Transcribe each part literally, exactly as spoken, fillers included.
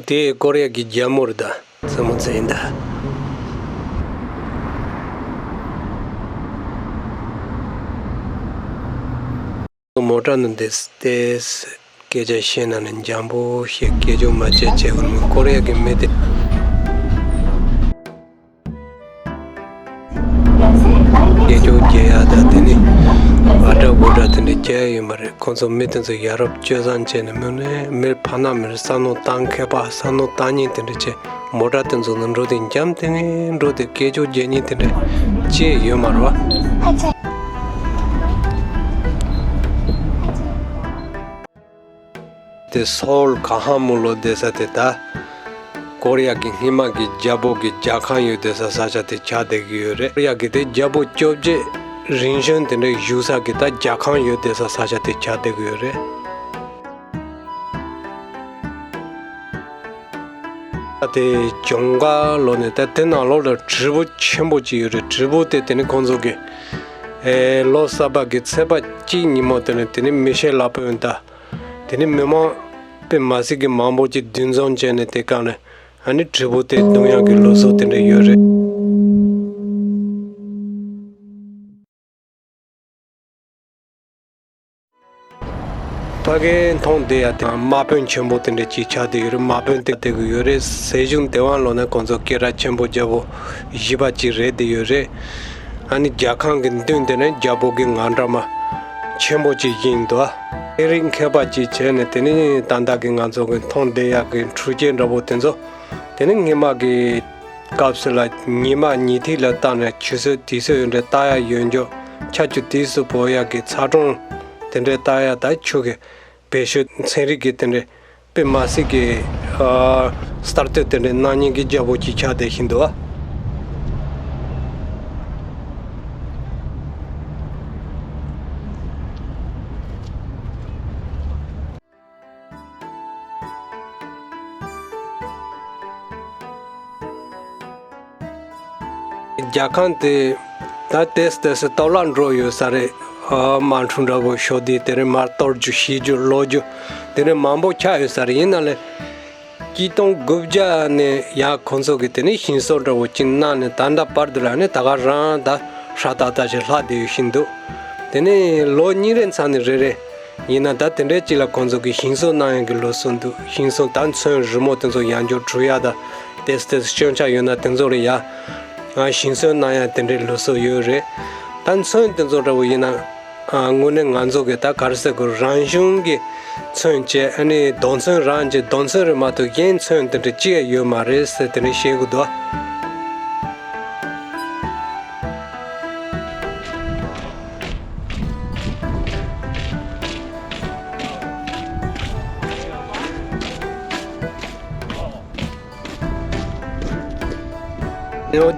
དེ་ཀོ་རི་ཡ་གི་རྒྱལ་མོ་རེད་ད། བཙུན་མོ་ཚོ་ཡིན་ད། མོ་ཊ་ནང་བསྡད་དེ། སྐད་ཆ་བཤད་ན་ནི་འཇམ་པོ་བཤད། སྐད་ཆ་མ་བྱེད་བྱེད་དགོས་མོད། ཀོ་རི་ཡ་གི་མི་དེ། སྐད་ཆ་བརྗེ་ཡ་ད་དེ་ནི་ཨ་དྲ་གུ་དྲ་དེ་འདྲ་བྱེད་ཡ་ཡོད་མ་རེད། ཁོང་ཚོ་མི་དེ་ཚོ་ཡ་རབས་སྤྱོད་བཟང་བྱས་ནས་མི་ནི་མིར་ཕན་མི་རེད། བསམ་བློ་བཏང་མཁས་པ། བསམ་བློ་བཏང་མཁན་དེ་འདྲ་བྱས། མོ་ཊ་དེ་ཚོ་ནང་འགྲོ་དེ་འཇམ་ཐིང་ངེ་འགྲོ་དེ། སྐད་ཆ་བརྗེ་མཁན་དེ་འདྲ་ཅི་ཡོད་མ་རེད་བ། དེ་སོལ་ག་ཧ་མུ་ལོ་བསྡད་ས་དེ་ད། ཀོ་རི་ཡ་གི་སྔོན་མ་གི་རྒྱལ་པོ་གི་རྒྱལ་ཁང་ཡོད་བསྡད་ས་ས་ཆ་དེ་ཆགས་བསྡད་ཀྱི་ཡོད་རེད། ཀོ་རི་ཡ་གི་དེ་རྒྱལ་པོ་བཅོ་བརྒྱད་རིམ་བྱོན་དེ་འདྲ་བཞུགས་ས་གི་ད་རྒྱལ་ཁང་ཡོད་བསྡད་ས་ས་ཆ་དེ་ཆགས་བསྡད་ཀྱི་ཡོད་རེད། ད་དེ་གྱོང་ཁ་ལོ་ནས་ད་དེ་ནང་ལོགས་ལ་དྲིལ་བུ་ཆེན་པོ་ཅིག་ཡོད་རེད། དྲིལ་བུ་དེ་དེ་ནི་ཁོང་ཚོ་གི་ཨེ་ལོ་གསར་པ་གི་ཚེས་པ་གཅིག་ཉིན་མོ་དེ་ནི་དེ་ནི་མི་ཤེས་ལ་པོན་ད། དེ་ནི་མི་མང་དཔེ་མ་སྲིད་ཀྱི་མང་པོ་ཅིག་འདུ་འཛོམས་བྱས་ནས་དེ་ག་ནས་ཨ་ནི་དྲིལ་བུ་དེ་བརྡུང་ཡག་གི་ལུགས་སྲོལ་དེ་འདྲ་ཡོད་རེད། ཕ་གིའི་མཐོང་བསྡད་ཡ་དེ་དམག་དཔོན་ཆེན་པོ་དེ་འདྲ་ཅིག་ཆགས་བསྡད་ཡོད་རེད། དམག་དཔོན་དེ་བསྡད་ཀྱི་ཡོད་རེད། སྲིད་གཞུང་དེ་བང་ལོག་ན་ཁོང་ཚོ་སྐད་གྲགས་ཆེན་པོ་རྒྱལ་པོ་བཞི་པ་ཅིག་རེད་བསྡད་ཡོད་རེད། ཨ་ནི་རྒྱལ་ཁང་གི་མདུན་དེ་ནས་རྒྱལ་པོ་གི་ང་འདྲ་མ་ཆེན་པོ་ཅིག་བཞེངས་འདུག་ཨེ་རིག་མཁས་པ་ཅིག་བྱས་ནས་དེ་ནི་ད་ལྟ་གི་ང་ཚོ་གི་མཐོང་བསྡད་ཡག་གི་འཕྲུལ་ཆས་འདྲ་པོ་དེ་ཚོ་དེ་ནི་སྔོན་མ་གི་སྐབས་སུ་ལ་ཉི་མ་ཉི་ཐིག་ལ་བལྟས་ནས་ཆུ་ཚོད་དུས་ཚོད་འདྲ་བལྟ་ཡག་ཡོད་འཇོག་ཆར་ཆུ་དུས་སུ་བོར་ཡག་གི་ཚ་གྲང་དེ་འདྲ་བལྟ་ཡག་ད་ཆུ་གི་བེད་སྤྱོད་ཚན་རིག་གི་དེ་འདྲ་དཔེ་མ་སྲིད་ཀྱི་ཨ་གསར་གཏོད་དེ་འདྲ་གནང་མཁན་གྱི་རྒྱལ་པོ་ཅིག་ཆགས་བསྡད་བཞིན་འདུག་ཨ། རྒྱལ་ཁང་དེ་ད་ཏེས་ཏེས་སུ་སྟོབས་ལ་འགྲོ་ཡོད་ས་རེད། ཨ་དམག་འཁྲུག་འདྲ་པོ་ཤོར་དུས་དེ་རིང་མར་གཏོར་རྒྱུ་བཤིག་རྒྱུ་སློག་རྒྱུ་དེ་རིང་མང་པོ་ཆགས་ཡོད་ས་རེད། ཡིན་ན་ལས་ཆིག་སྟོང་དགུ་བརྒྱ་ནས་ཡར་ཁོང་ཚོ་གིས་དེ་ནས་ཞིང་གསོ་འདྲ་པོ་ཅིག་གནང་ནས་ད་ལྟ་བར་དུ་ལ་ནི་ད་ག་རང་ད་ཧྲ་ཏག་ཏག་ཅིག་ལྷག་བསྡད་ཡོད་བཞིན་འདུག་དེ་ནས་ལོ་གཉིས་རེ་ཚར་ནས་རེ་རེ། ཡིན་ན་ད་དེ་འདྲའི་ཅིག་ལ་ཁོང་ཚོ་གིས་ཞིང་གསོ་གནང་ཡག་གི་ལུགས་སྲོལ་འདུག་ཞིང་གསོ་ད་ཚོན་རི་མོ་དེ་ཚོ་ཡང་བསྐྱར་འབྲུ་ཡག་དང་ཏེས་ཏེས་སྐྱོན་ཆ་ཡོད་ན་དེ་ཚོ་ལ་ཡ་ཞིང་གསོ་གནང་ཡག་དེ་འདྲའི་ལུགས་སྲོལ་ཡོད་རེད། ད་ཚོན་དེ་ཚོ་འདྲ་པོ་ཡིན་ན་དངོས་གནས་ང་ཚོ་གི་ད་ག་རེ་ཟེར་དགོས། རང་བྱུང་གི་ཚོན་བཅས་ཨ་ནི་རྡོ་ཚོན་རང་གི་རྡོ་ཚོན་རེད་མ་གཏོགས་གཞན་ཚོན་དེ་འདྲ་ཅི་ཡང་ཡོད་མ་རེད་ཟེར་དེ་འདྲ་བཤད་གི་འདུག་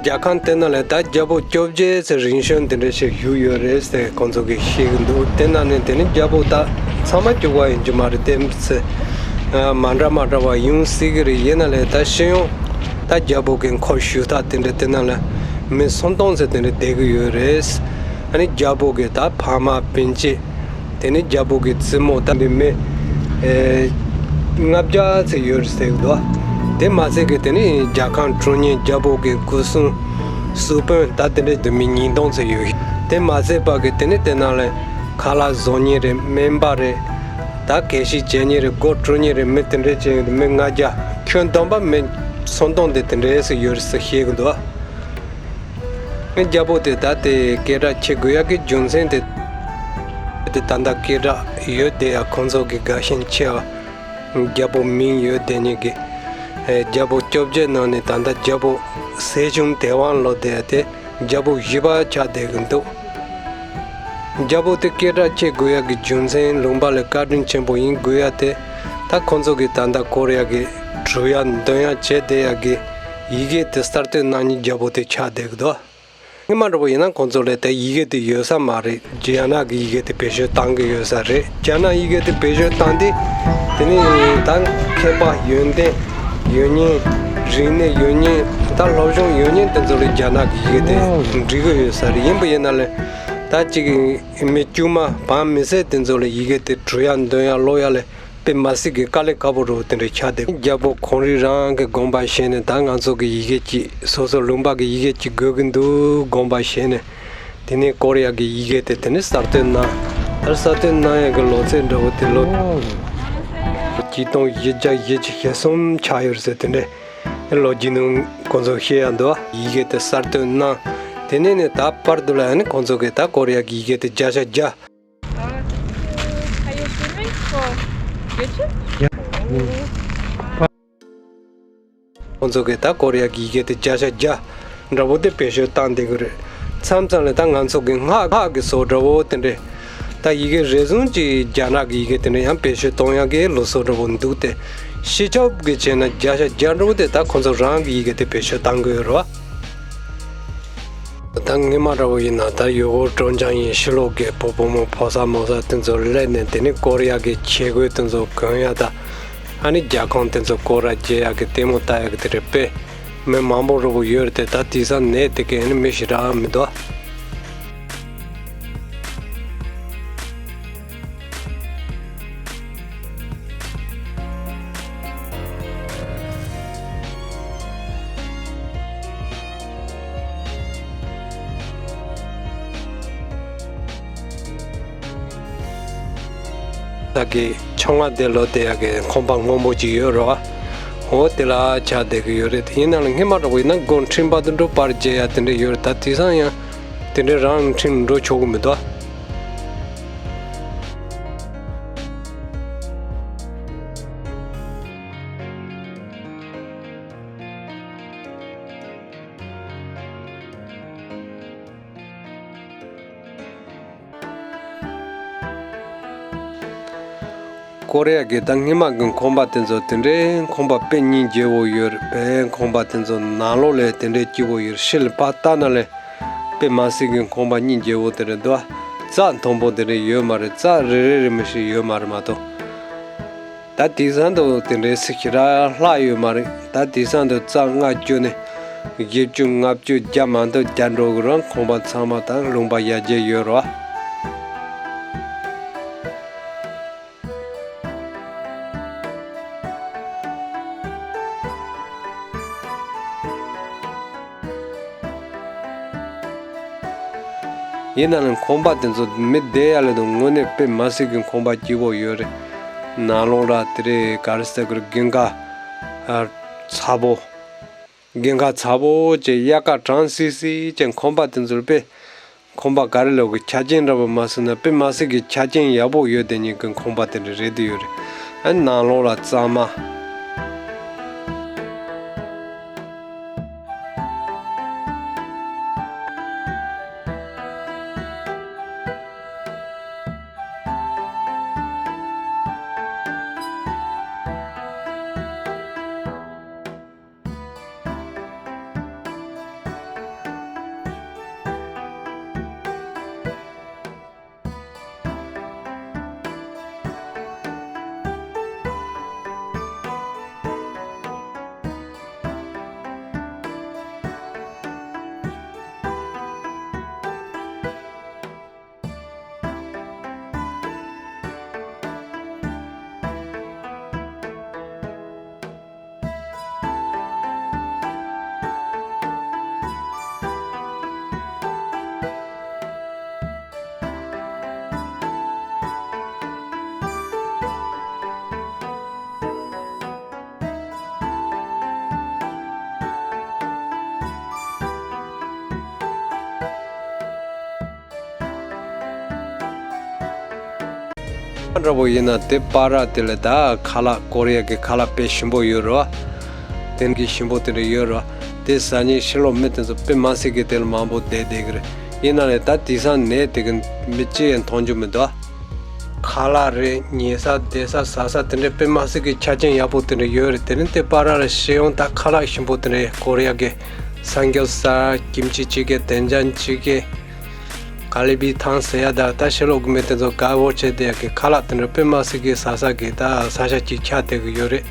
རྒྱལ་ཁང་དེ་ནང་ལ་ད་རྒྱལ་པོ་བཅོ་བརྒྱད་ཙམ་རིམ་བྱོན་དེ་འདྲ་ཞིག་བཞུགས་ཡོད་རེད་ཟེར་ཁོང་ཚོ་གིས་བཤད་གི་འདུག་དེ་ནང་ནས་དེ་ནི་རྒྱལ་པོ་ད་ཚང་མ་བཅུག་པ་ཡིན་རྒྱུ་མ་རེད། དེ་ཚོ་མ་འདྲ་མ་འདྲ་བ་ཡོང་སྲིད་གི་རེད། ཡིན་ན་ལས་ད་སྤྱི་ཡོངས་ད་རྒྱལ་པོ་གི་འཁོར་བཞུགས་ཐག་དེ་འདྲ་དེ་ནང་ལ་མི་སུམ་སྟོང་ཙམ་དེ་འདྲ་བསྡད་གི་ཡོད་རེད། ཨ་ནི་རྒྱལ་པོ་གི་ད་ཕ་མ་སྤུན་མཆེད། དེ་ནི་རྒྱལ་པོ་གི་བཙུན་མོ་ད་འདི་མི་ཨེ་ལྔ་བརྒྱ་ཙམ་ཡོད་ཟེར་གི་འདུག་དེ་མ་ཟད་གི་དེ་ནི་རྒྱལ་ཁང་དྲུང་ཉེ་རྒྱལ་པོ་གི་སྐུ་སྲུང་སུ་དཔོན་ད་དེ་འདྲའི་འདི་མི་ཉིས་སྟོང་ཙམ་ཡོད། དེ་མ་ཟད་པ་གི་དེ་ནི་དེ་ནང་ལ་ཁ་ལག་བཟོ་མཁན་རེད། སྨན་པ་རེད། ད་གད་ཕྱིས་བྱེད་མཁན་རེད། སྒོ་དཀྲུག་མཁན་རེད། མི་དེ་འདྲའི་བྱས་ཡོད་མི་ལྔ་བརྒྱ། ཁྱོན་བསྡོམས་པ་མི་སུམ་སྟོང་དེ་དེ་འདྲའི་ཟིག་ཡོད་ཟེར་བཤད་གི་འདུག་ངའི་རྒྱལ་པོ་དེ་ད་དེ་སྐད་གྲགས་ཆེ་དགོས་ཡག་གི་རྒྱུ་མཚན་དེ། དེ་ད་ལྟ་སྐད་གྲགས་ཡོད་བསྡད་ཡག་ཁོང་ཚོ་གི་དགའ་ཞེན་ཆེ་བ། རྒྱལ་པོ་མིང་ཡོད་བསྡད་མཁན་གི། ཨེ་རྒྱལ་པོ་བཅོ་བརྒྱད་ནང་ནས་ད་ལྟ་རྒྱལ་པོ་སྲིད་གཞུང་དེ་དབང་ལོ་བསྡད་ཡག་དེ་རྒྱལ་པོ་བཞི་པ་ཆགས་བསྡད་གི་འདུག་རྒྱལ་པོ་དེ་སྐད་གྲགས་ཆེ་དགོས་ཡག་གི་རྒྱུ་མཚན་ལུང་པ་ལ་བཀའ་དྲིན་ཆེན་པོ་ཡིན་དགོས་ཡག་དེ། ད་ཁོང་ཚོ་གི་ད་ལྟ་སྐོར་ཡག་གི་སྒྲུབ་ཡག་འདོན་ཡག་བྱས་བསྡད་ཡག་གི་ཡི་གེ་དེ་གསར་གཏོད་གནང་མཁན་རྒྱལ་པོ་དེ་ཆགས་བསྡད་གི་འདུག་སྔོན་མ་འདྲ་པོ་ཡིན་ན་ཁོང་ཚོ་ལ་དེ་ཡི་གེ་དེ་ཡོད་ས་མ་རེད། རྒྱ་ནག་གི་ཡི་གེ་དེ་བེད་སྤྱོད་གཏང་གི་ཡོད་ས་རེད། རྒྱ་ནག་ཡི་གེ་དེ་བེད་སྤྱོད་བཏང་དུས་དེ་ནི་ད་མཁས་པ་ཡོན་ཏན་ཡོད་མཁན། རིག་གནས་ཡོད་མཁན། ད་སློབ་སྦྱོང་ཡོད་མཁན་དེ་ཚོ་ལ་རྒྱ་ནག་གི་ཡི་གེ་དེ་འབྲི་གི་ཡོད་ས་རེད། ཡིན་པ་ཡིན་ན་ལས་ ད་ཅིག་མི་དཀྱུས་མ་བམ་མི་སེར་དེ་ཚོ་ལ་ཡི་གེ་དེ་འབྲི་ཡ་འདོན་ཡ་ཀློག་ཡ་ལ་དཔེ་མ་སྲིད་ཀྱི་དཀའ་ལས་ཁག་པོ་རུ་དེ་འདྲ་ཆགས་བསྡད། རྒྱལ་པོ་ཁོང་རང་རང་གི་དགོངས་པ་བཞེས་ནས་ད་ང་ཚོ་གི་ཡི་གེ་ཅིག་སོ་སོ་ལུང་པ་གི་ཡི་གེ་ཅིག་དགོས་ཀྱི་འདུག་དགོངས་པ་བཞེས་ནས། དེ་ནས་ཀོ་རི་ཡ་གི་ཡི་གེ་དེ་དེ་ནས་གསར་གཏོད་གནང་། ད་གསར་གཏོད་གནང་ཡ་གི་ལོ་ཚད་འདྲ་བོ་དེ་ལོ་ཆིག་སྟོང་བཞི་བརྒྱ་བཞི་བཅུ་ཞེ་གསུམ་ཆགས་ཡོད་ཟེར། དེ་འདྲས་ལོ་རྒྱུས་ནང་ཁོང་ཚོ་བཤད་ཡ་འདུག་ཡི་གེ་དེ་གསར་གཏོད་གནང་། དེ་ནས་ནས་ད་བར་དུ་ལ་ཡང་ནི་ཁོང་ཚོ་གི་ད་ཀོ་རི་ཡ་གི་ཡི་གེ་དེ་བརྒྱ་ཆ་བརྒྱ། ཁོང་ཚོ་གི་ད་ཀོ་རི་ཡ་གི་ཡི་གེ་དེ་བརྒྱ་ཆ་བརྒྱ་འདྲ་བོ་དེ་བེད་སྤྱོད་བཏང་བསྡད་ཀྱི་རེད། མཚམས་མཚམས་ལ་ད་ང་ཚོ་གི་སྔགས་སྔགས་ཀྱི་སོགས་འདྲ་བོ་དེ་འདྲས། ད་ཡི་གེ་རེ་ཟུང་ཅིག་རྒྱ་ནག་གི་ཡི་གེ་དེ་འདྲས་ཡང་བེད་སྤྱོད་གཏོང་ཡ་གི་ལུགས་སྲོལ་འདྲ་བོ་འདུག་སྟེ། སྤྱི་ཁྱབ་ཀྱི་བྱས་ན་བརྒྱ་ཆ་བརྒྱ་འདྲ་བོ་དེ་ད་ཁོང་ཚོ་རང་གི་ཡི་གེ་དེ་བེད་སྤྱོད་བཏང་གི་ཡོད་རེད་བ། ད་སྔོན་མ་འདྲ་བོ་ཡིན་ན་ད་ཡུལ་སྐོར་སྤྲོ་འཆམ་ཡིན། ཕྱི་ལོགས་གི་བུ་བུ་མོ་ཕོ་གསར་མོ་གསར་དེ་ཚོ་སླེབས་ནས་དེ་ནི་ཀོ་རི་ཡ་གི་ཆས་གོས་དེ་ཚོ་གོན་ཡ་ད། ཨ་ནི་རྒྱལ་ཁང་དེ་ཚོ་སྐོར་ར་རྒྱག་ཡ་གི་ལྟད་མོ་ལྟ་ཡ་གི་དེ་རེད་པས། མི་མང་པོ་འདྲ་བོ་ཡོད་རེད་དེ། ད་དེང་སང་ནས་དེ་གའི་ཨ་ནི་མི་ཞེ་དྲག་མི་འདུག་ད་གི་ཆུ་ང་དེ་ལོ་དེ་ཡ་གི་ཁང་པ་སྔོན་པོ་ཅིག་ཡོད་རེད་བ། འོ་དེ་ལ་ཆགས་བསྡད་ཀྱི་ཡོད་རེད། ཡིན་ན་ལ་སྔོན་མ་འདྲ་བོ་ཡིན་ན་སྒོ་འཕྲེང་བར་དུ་འགྲོ་པར་བརྒྱབ་ཡ་དེ་འདྲ་ཡོད་རེད། ད་དེང་སང་ཡང་དེ་འདྲ་རང་འཕྲེང་འགྲོ་ཆོག་གི་མི་འདུག་ཀོ་རི་ཡ་གི་ད་སྔོན་མ་གི་ཁང་པ་དེ་ཚོ་དེ་འདྲའི་ཁང་པ་དཔེ་སྙིང་རྗེ་བོ་ཡོད་རེད། དཔེ་ཁང་པ་དེ་ཚོ་ནང་ལོགས་ལ་དེ་འདྲའི་སྐྱིད་པོ་ཡོད་རེད། ཕྱི་ལ་ཕར་ལྟ་ན་ལས་དཔེ་མ་སྲིད་གི་ཁང་པ་སྙིང་རྗེ་བོ་དེ་འདྲ་འདུག་རྩྭ་མཐོན་པོ་དེ་འདྲ་ཡོད་མ་རེད། རྩྭ་རེ་རེ་རེ་མི་ཞིག་ཡོད་མ་རེད་མ་གཏོགས། ད་དེང་སང་དུ་དེ་འདྲའི་སྲིད་ཞེ་དྲག་ལྷག་ཡོད་མ་རེད། ད་དེང་སང་དུ་རྩྭ་ལྔ་བཅུ་ནས་བཞི་བཅུ་ལྔ་བཅུ་བརྒྱ་མ་གཏོགས་བརྒྱ་འགྲོ་གི་རང་ཁང་པ་ཚང་མ་ད་ལུང་པ་ཡར་རྒྱས་ཡོད་རེད་བ། ཡིན་ན་ལ་ཁང་པ་དེ་ཚོ་མི་བསྡད་ཡ་ལ་དང་དངོས་གནས་དཔེ་མ་སྲིད་ཀྱི་ཁང་པ་སྐྱིད་པོ་ཡོད་རེད། ནང་ལོགས་ལ་དེ་རེད་ག་རེ་ཟེར་དགོས་རེད། རྒན་ཁ་ཚ་པོ། རྒན་ཁ་ཚ་པོ་བྱས་དབྱར་ཁ་གྲང་སིལ་སིལ་བྱས་ཁང་པ་དེ་ཚོར་དཔེ། ཁང་པ་ག་རེ་ལབ་དགོས། ཆ་རྐྱེན་འདྲ་པོ་མ་སོང་ན་དཔེ་མ་སྲིད་ཀྱི་ཆ་རྐྱེན་ཡག་པོ་ཡོད་དེ་ཉིད་ཀྱི་ཁང་པ་དེ་འདྲ་རེད་དུ་ཡོད་རེད། ཨ་ནང་ལོགས་ལ་གཙང་མ། འདྲ་པོ་ཡིན་ན་དེ་པར་དེ་ལ་ད་ཁ་ལག་ཀོ་རི་ཡ་གི་ཁ་ལག་དཔེ་ཞིམ་པོ་ཡོད་རེད་བ། དེ་གི་ཞིམ་པོ་དེ་འདྲ་ཡོད་རེད་བ། དེ་ཟ་ཉེན་ཕྱི་ལོགས་མི་དེ་ཚོ་དཔེ་མ་སྲིད་གི་དེ་ལ་མང་པོ་བསྡད་བསྡད་གི་རེད། ཡིན་ན་ལས་ད་དེང་སང་ནས་དེ་གི་མི་གཅིག་ཡང་མཐོང་རྒྱུ་མི་འདུག་ཁ་ལག་རེད། ཉལ་ས་བསྡད་ས་ཟ་ས་དེ་འདྲ་དཔེ་མ་སྲིད་གི་ཆ་རྐྱེན་ཡག་པོ་དེ་འདྲ་ཡོད་རེད། དེ་རིང་དེ་པར་ལ་ཤེས་ཡོང་ད་ཁ་ལག་ཞིམ་པོ་དེ་འདྲ་ཀོ་རི་ཡ་གི་སམ་ཀྱོབ་ཟ། ཀིམ་ཅི་གཅིག་གི་དེན་ཅན་གཅིག་གི་ག་ལི་པི་ཐང་ཟེར་ཡ་ད་ད་ཕྱི་ལོགས་གི་མི་དེ་ཚོ་དགའ་བོ་བྱས་བསྡད་ཡ་གི་ཁ་ལག་དེ་འདྲ་དཔེ་མ་སྲིད་གི་ཟ་ས་གི་ད་ས་ཆ་གཅིག་ཆགས་བསྡད་གི་ཡོད་རེད།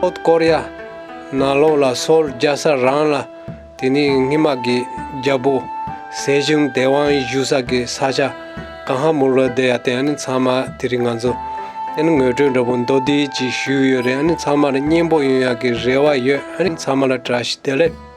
ལྷོ་ཀོ་རི་ཡ་ནང་ལོགས་ལ་སོལ་རྒྱག་ས་རང་ལ། དེ་ནས་སྔོན་མ་གི་རྒྱལ་པོ་ཟས་གཞུང་སྡེ་དབང་བཞུགས་ས་གི་ས་ཆ་ཀ་ཧ་མུ་ལ་དེ་ཡ་དེ་ཨ་ནི་ཚང་མ་དེ་རིང་ང་ཚོ་ཨ་ནི་ངོ་སྤྲོད་འདྲ་པོ་མདོར་བསྡུས་ཅིག་ཞུས་ཡོད་རེད། ཨ་ནི་ཚང་མ་ལ་སྙན་པོ་ཡོང་ཡག་གི་རེ་བ་ཡོད། ཨ་ནི་ཚང་མ་ལ་བཀྲ་ཤིས་བདེ་ལེགས།